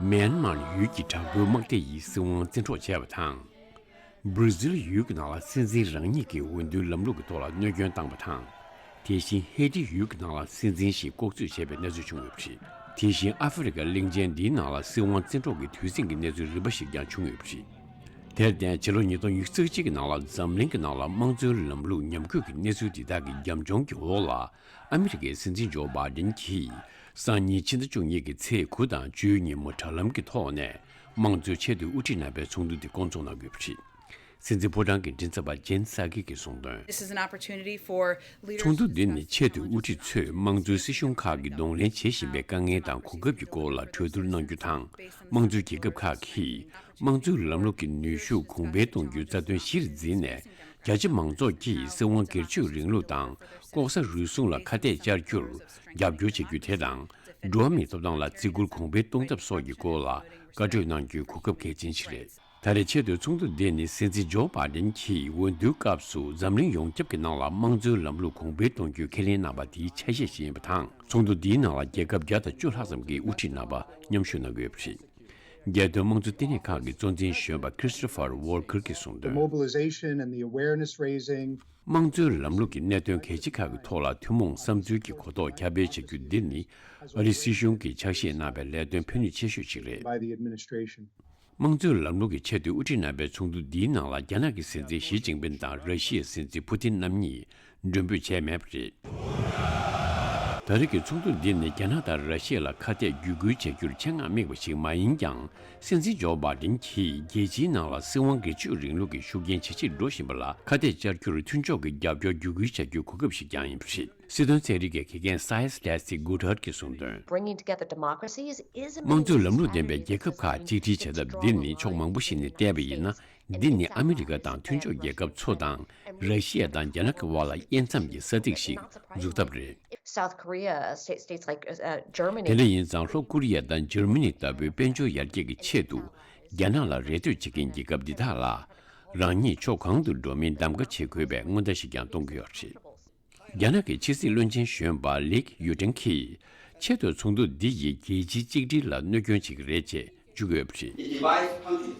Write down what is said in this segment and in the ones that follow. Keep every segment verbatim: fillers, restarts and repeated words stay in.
མེན་མར་ཡུལ་གྱི་དྲག་པོའི་དམག་སྡེ་ཡིས་སྲིད་དབང་བཙན་འཕྲོག་བྱས་པ་དང་། སྦྲ་ཟིལ་ཡུལ་གྱི་ནང་ལ་སྲིད་འཛིན་རང་ཉིད་ཀྱི་འོས་བསྡུའི་ལམ་ལུགས་ཀྱི་ཐོག་ལ་གནོད་སྐྱོན་བཏང་བ་དང་། དེ་བཞིན་ཧེ་ཏི་ཡུལ་གྱི་ནང་ལ་སྲིད་འཛིན་ཞིག་ལྐོག་རྫོད་བྱས་པའི་གནས་ཚུལ་བྱུང་ཡོད་པ་རེད། དེ་བཞིན་ཨ་ཧྥེ་རི་ཁ་གླིང་ཆེན་འདིའི་ནང་ལ་སྲིད་དབང་བཙན་འཕྲོག་གི་དུས་ཟིང་གི་གནས་ཚུལ་རིམ་པ་ཞིག་ཀྱང་བྱུང་ཡོད་པ་རེད། དེར་བརྟེན་ཕྱི་ལོ་ཉིས་སྟོང་ཉི་ཤུ་རྩ་གཅིག་གི་ནང་ལ་འཛམ་གླིང་གི་ནང་ལ་དམངས་གཙོའི་ལམ་ལུགས་ཉམས་རྒུད་ཀྱི་གནས་ཚུལ་འདི་དག་གི་རྒྱབ་ལྗོངས་ཀྱི་འོག་ལ། ཨ་མི་རི་ཀའི་སྲིད་འཛིན་ཇོ་བྷའི་ཌེན་གྱིས་སང་ཉིན་ཕྱི་ཟླ་བཅུ་གཉིས་ཀྱི་ཚེས་དགུ་དང་བཅུའི་ཉིན་མོ་དྲ་ལམ་གྱི་ཐོག་ནས་དམངས་གཙོའི་ཆེས་མཐོའི་དབུ་ཁྲིད་རྣམ་པའི་ཚོགས་འདུ་དེ་བསྐོང་ཚོགས་གནང་དགོས་པ་རེད། སྲིད་འཛིན་ཕོ་བྲང་གི་མགྲིན་ཚབ་པ་ཇེན་སཱ་ཀི་གིས་གསུངས་དོན། This is an opportunity for leaders ཚོགས་འདུ་འདི་ནི་ཆེས་མཐོའི་དབུ་ཁྲིད་ཚོས་དམངས་གཙོའི་སྲིད་གཞུང་ཁག་གིས་གདོང་ལེན་བྱེད་བཞིན་པའི་དཀའ་ངལ་དང་གོ་སྐབས་ཀྱི་སྐོར་ལ་གྲོས་བསྡུར་གནང་རྒྱུ་དང་། དམངས་གཙོའི་རྒྱལ་ཁབ་ཁག་གིས་དམངས་གཙོའི་ལམ་ལུགས་ཀྱི་ནུས་ཤུགས་གོང་འཕེལ་གཏོང་རྒྱུའི་རྩ་དོན་གཞིར་འཛིན་ནས། རྒྱ་ཆེ་མང་ཚོགས་ཀྱིས་སྲིད་དབང་སྒེར་གཅོད་རིང་ལུགས་དང་ལྐོག་ཟ་རུལ་སུངས་ལ་ཁ་གཏད་བཅར་རྒྱུར་རྒྱབ་སྐྱོར་བྱེད་རྒྱུ་དེ་དང་། འགྲོ་བ་མིའི་ཐོབ་ཐང་ལ་བརྩི་བཀུར་གོང་འཕེལ་གཏོང་ཐབས་སོགས་ཀྱི་སྐོར་ལ་བཀའ་གྲོས་གནང་རྒྱུའི་གོ་སྐབས་གལ་ཆེན་ཞིག་རེད། ད་རེས་ཆེས་མཐོའི་ཚོགས་འདུ་འདི་ནི་སྲིད་འཛིན་ཇོ་བྷའི་ཌེན་གྱིས་འོས་བསྡུའི་སྐབས་སུ་འཛམ་གླིང་ཡོངས་ཁྱབ་ཀྱི་ནང་ལ་དམངས་གཙོའི་ལམ་ལུགས་གོང་འཕེལ་གཏོང་རྒྱུའི་ཁས་ལེན་གནང་བ་དེའི་ཆ་ཤས་ཤིག་ཡིན་པ་དང་། ཚོགས་འདུ་འདིའི་ནང་ལ་རྒྱལ་ཁབ་བརྒྱ་དང་བཅུ་ལྷག་ཙམ་གྱི་དབུ་ཁྲིད་རྣམ་པ་མཉམ་ཞུགས་གནང་གི་ཡོད་པ་རེད། རྒྱལ་དོན་དམངས་གཙོ་ལྟེ་གནས་ཁང་གི་གཙོ་འཛིན་གཞོན་པ་Christopher Walker གྱིས་གསུངས་དོན། Mobilization and the awareness raising དམངས་གཙོའི་ལམ་ལུགས་ཀྱི་གནད་དོན་གལ་ཆེ་ཁག་གི་ཐོག་ལ་ཐུན་མོང་བསམ་ཚུལ་གྱི་གོ་རྟོགས་ཁྱབ་སྤེལ་བྱ་རྒྱུ་འདི་ནི་ཨ་རིའི་སྲིད་གཞུང་གིས་ཕྱག་བཞེས་གནང་བའི་ལས་དོན་ཕན་ནུས་ཆེ་ཤོས་ཤིག་རེད། By the administration དམངས་གཙོའི་ལམ་ལུགས་ཀྱི་ཆེས་མཐོའི་དབུ་ཁྲིད་རྣམ་པའི་ཚོགས་འདུ་འདིའི་ནང་ལ་རྒྱ་ནག་གི་སྲིད་འཛིན་ཞི་ཅིན་ཕིན་དང་ར་ཤི་ཡའི་སྲིད་འཛིན་ཕུ་ཏིན་རྣམ་གཉིས་མགྲོན་འབོད་བྱས་མེད་པ་རེད། ད་རེས་ཀྱི་ཚོགས་འདུ་འདི་ནི་རྒྱ་ནག་དང་ར་ཤི་ཡ་ལ་ཁ་གཏད་བརྒྱུད་སྐུལ་བྱ་རྒྱུར་ཆེད་མངགས་དམིགས་པ་ཞིག་མ་ཡིན་ཀྱང་། སྲིད་འཛིན་ཇོ་བྷའི་ཌེན་གྱིས་རྒྱལ་སྤྱིའི་ནང་ལ་སྲིད་དབང་སྒེར་གཅོད་རིང་ལུགས་ཀྱི་ཤུགས་རྐྱེན་ཇེ་ཆེར་འགྲོ་བཞིན་པ་ལ་ཁ་གཏད་བཅར་རྒྱུར་མཐུན་ཕྱོགས་ཀྱི་རྒྱབ་སྐྱོར་བརྒྱུད་སྐུལ་བྱ་རྒྱུའི་གོ་སྐབས་ཤིག་ཀྱང་ཡིན་པ་རེད། སྲིད་དོན་ཚན་རིག་གི་དགེ་རྒན་Science Desi Goddard གྱིས་གསུངས་དོན། Bringing together democracies is དམངས་གཙོའི་ལམ་ལུགས་ལྡན་པའི་རྒྱལ་ཁབ་ཁག་གཅིག་སྒྲིལ་བྱ་ཐབས་འདི་ནི་ཕྱོགས་མང་པོ་ཞིག་ནས་བལྟས་པ་ཡིན་ན། འདི་ནི་ཨ་མི་རི་ཀ་དང་མཐུན་ཕྱོགས་རྒྱལ་ཁབ་ཚོ་དང་ར་ཤི་ཡ་དང་རྒྱ་ནག་གི་དབར་ལ་དབྱེ་མཚམས་ཀྱི་ས་ཚིགས་ཤིག་འཛུགས་ཐབས་རེད། South Korea, state, states like uh, Germany. དེ་འདྲ་ཡིན་ཙང་ལྷོ་ཀོ་རི་ཡ་དང་འཇར་མ་ནི་ལྟ་བུའི་དཔལ་འབྱོར་ཡར་རྒྱས་ཀྱི་ཆེད་དུ་རྒྱ་ནག་ལ་རེ་ལྟོས་བྱེད་མཁན་རྒྱལ་ཁབ་འདི་དག་ལ་རང་ཉིད་ཕྱོགས་གང་དུ་འགྲོ་མིན་གདམ་ག་བྱེད་དགོས་པའི་སྔོན་བརྡ་ཞིག་ཀྱང་གཏོང་གི་ཡོད་རེད། རྒྱ་ནག་གི་ཕྱི་སྲིད་བློན་ཆེན་གཞོན་པ་ལིག་ཡུ་ཀྲིན་གྱིས་ཆེས་མཐོའི་ཚོགས་འདུ་འདི་ཡིས་རྒྱལ་སྤྱིའི་གཅིག་སྒྲིལ་ལ་གནོད་སྐྱོན་བྱེད་ཀྱི་རེད་ཅེས་བརྗོད་ཡོད་པ་རེད། It divides countries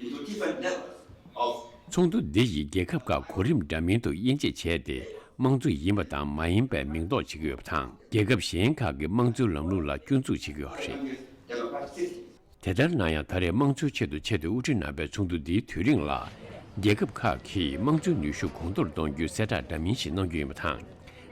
into different levels of ཚོགས་འདུ་འདི་ཡིས་རྒྱལ་ཁབ་ཁག་གོ་རིམ་འདྲ་མིན་དུ་དབྱེ་འབྱེད་བྱས་ཏེ་དམངས་གཙོ་ཡིན་པ་དང་མ་ཡིན་པའི་མིང་འདོགས་བྱེད་ཀྱི་ཡོད་པ་དང་རྒྱལ་ཁབ་གཞན་ཁག་གི་དམངས་གཙོའི་ལམ་ལུགས་ལ་སྐྱོན་འཛུགས་བྱེད་ཀྱི་ཡོད་པ་རེད། Democratic system དེ་ལྟར་ན་ཡང་ད་རེས་དམངས་གཙོའི་ཆེད་དུ་ཆེས་མཐོའི་དབུ་ཁྲིད་རྣམ་པའི་ཚོགས་འདུ་འདིའི་དུས་རིང་ལ། རྒྱལ་ཁབ་ཁག་གིས་དམངས་གཙོའི་ནུས་ཤུགས་གོང་མཐོར་གཏོང་རྒྱུའི་གསལ་བསྒྲགས་འདྲ་མིན་ཞིག་གནང་རྒྱུ་ཡིན་པ་དང་།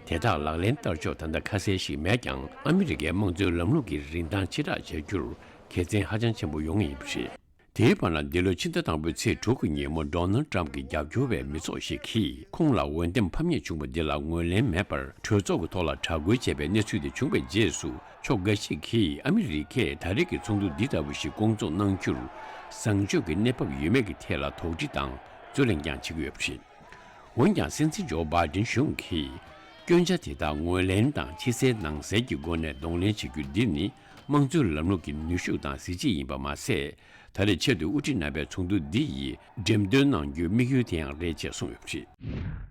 དེ་དག་ལག་ལེན་བསྟར་ཕྱོགས་ད་ལྟ་ཁ་གསལ་ཞིག་མེད་ཀྱང་ཨ་མི་རི་ཀའི་དམངས་གཙོའི་ལམ་ལུགས་ཀྱི་རིན་ཐང་ཕྱེ་བསྒྲགས་བྱ་རྒྱུར་དགེ་མཚན་ཧ་ཅང་ཆེན་པོ་ཡོང་ངེས་ཡིན་པ་རེད། དེའི་བར་ན་འདི་ལོའི་ཕྱི་ཟླ་དང་པོའི་ཚེས་དྲུག་གི་ཉིན་མོ་ཌོ་ནལ་ཊམ་གྱི་རྒྱབ་སྐྱོར་བའི་མི་ཚོགས་ཤིག་གིས་ཁོང་ལ་འོས་འདེམས་ཕམ་ཉེས་བྱུང་བ་འདི་ལ་ངོས་ལེན་མེད་པར་གྲོས་ཚོགས་ཀྱི་ཐོག་ལ་དྲག་རྒོལ་བྱས་པའི་གནས་ཚུལ་དེ་བྱུང་བའི་རྗེས་སུ། ཕྱོགས་འགའ་ཞིག་གིས་ཨ་མི་རི་ཀས་ད་རེས་ཀྱི་ཚོགས་འདུ་འདི་ལྟ་བུ་ཞིག་བསྐོང་ཚོགས་གནང་རྒྱུར་བཟང་སྤྱོད་ཀྱི་གནས་བབ་ཡོད་མེད་ཀྱི་ཐད་ལ་དོགས་འདྲི་དང་རྩོད་གླེང་ཀྱང་བྱེད་ཀྱི་ཡོད་པ་རེད། འོན་ཀྱང་སྲིད་འཛིན་ཇོ་བྷའི་ཌེན་གཞུང་གིས་སྐྱོན་ཆ་དེ་དག་ངོས་ལེན་དང་ཕྱི་གསལ་ནང་གསལ་གྱི་སྒོ་ནས་གདོང་ལེན་བྱེད་རྒྱུ་འདི་ནི་དམངས་གཙོའི་ལམ་ལུགས་ཀྱི་ནུས་ཤུགས་དང་གཟི་བརྗིད་ཡིན་པ་མ་ཟད། ད་རེས་ཆེས་མཐོའི་དབུ་ཁྲིད་རྣམ་པའི་ཚོགས་འདུ་འདི་ཡིས་འགྲེམས་སྟོན་གནང་རྒྱུའི་དམིགས་ཡུལ་དེ་ཡང་རེད་ཅེས་གསུངས་ཡོད་པ་རེད།